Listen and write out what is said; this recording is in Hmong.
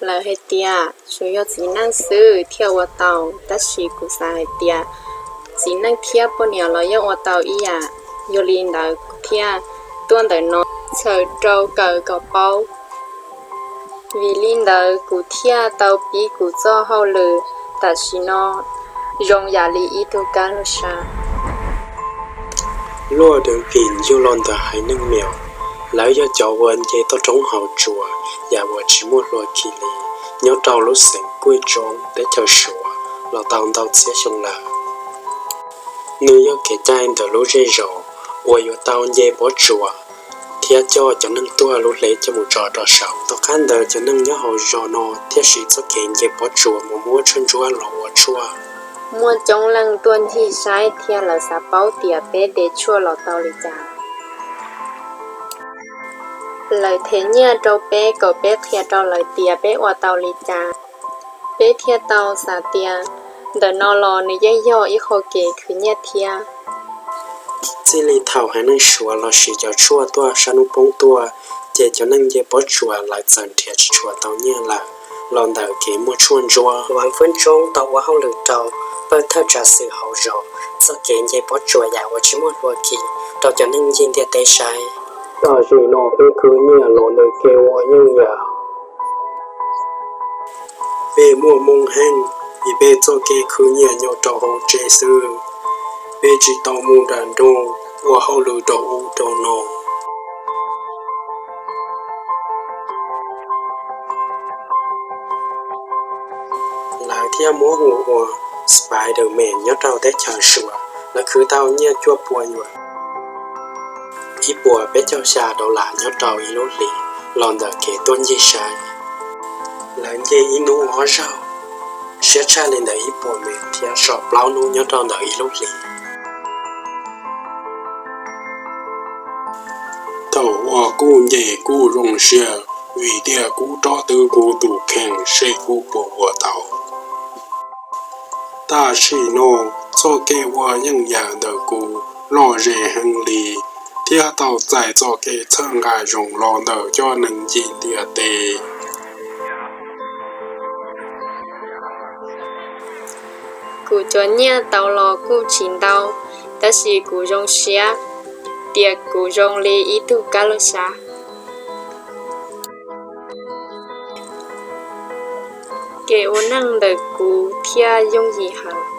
Lawv hais tias tsuas yog txiv neej xwb thiaj ua tau, tab sis kuv xav hais tias txiv neej thiab poj niam los yeej ua tau ib yam. Yog li ntawd kuv thiaj tuaj ntawm no txhawm rau kawm kom paub. Vim li ntawd kuv thiaj tau pib kuv txoj hauj lwm tam sim no zoo yam li ib tug kab lus sa. Luaj deev phim yug los ntawm haiv neeg Meem, lawv yog cov uas nce toj roob hauv tsuas yam uas tsis muaj hlua khi li, nyob rau lub xeev Kuj Tsoob teb chaws Suav los tau ntau txhiab xyoo lawm. Nws yog kev cai ntawm lub zej zos uas yuav tau nce pob tsuas thiab coj cov neeg tuaj lub hle coj mus tso rau saum. Tom qab ntawd cov neeg nyob hauv zos no thiaj siv txoj kev nce pob tsuas mus muab tshuaj ntsuab los ua tshuaj. Muaj coob leej tuaj ncig saib thiab lawv xav paub tias peb de tshuaj los tau li cas. Lawv them nyiaj rau peb kom peb qhia rau lawv tias peb ua tau li cas. Peb thiaj tau xav tias ntawm no los nws yeej yog ib qho kev khwv nyiaj thiab. Txij li thaum haiv neeg Suav los siv cov tshuaj tuaj sab hnub poob tuaj, ces cov neeg nce pob tsuas lawv txawm nrhiav tsis tshua tau nyiaj lawm los ntawm kev muaj tshuaj ntsuab. Vam Fwj Tsoob tau ua hauj lwm rau pawg thawj tsav xwm hauv zos txoj kev nce pob tsuas yam uas tsis muaj hlua khi rau cov neeg ncig ntiaj teb saib. Tam sim no peb khwv nyiaj los ntawm kev ua yeej yam. Peb muaj hmoo heev vim peb txoj kev khwv nyiaj nyob rau hauv tsev xwb, peb tsis tau mus nram nroog ua hauj lwm rau ub rau no. Lawv thiaj muab hu ua Spider-Man nyob rau teb chaws Suav. Lawv khwv tau nyiaj cuaj pua yuam, ib puas peb caug xya dollar nyob rau ib lub hlis los ntawm kev tuaj ncig saib. Lawv nce ib hnub ob zaug, siab tshaj li ntawm ib puas mev thiab so plaub hnub nyob rau ntawm ib lub hlis. Thaum uas kuj nce kuj zoo siab vim tias kuj rov twv kuv tus kheej seb kuj puas ua tau. Tam sim no txoj kev ua yeej yam ntawm kuv lom zem heev li thiab tau txais txoj kev txhawb nqa zoo los ntawm cov neeg ncig ntiaj teb. Kuv cov nyiaj tau los kuj tsis ntau, tab sis kuv zoo siab tias kuv zoo li ib tug kab lus sa. Kev ua neej ntawm kuv thiaj yooj yim heev.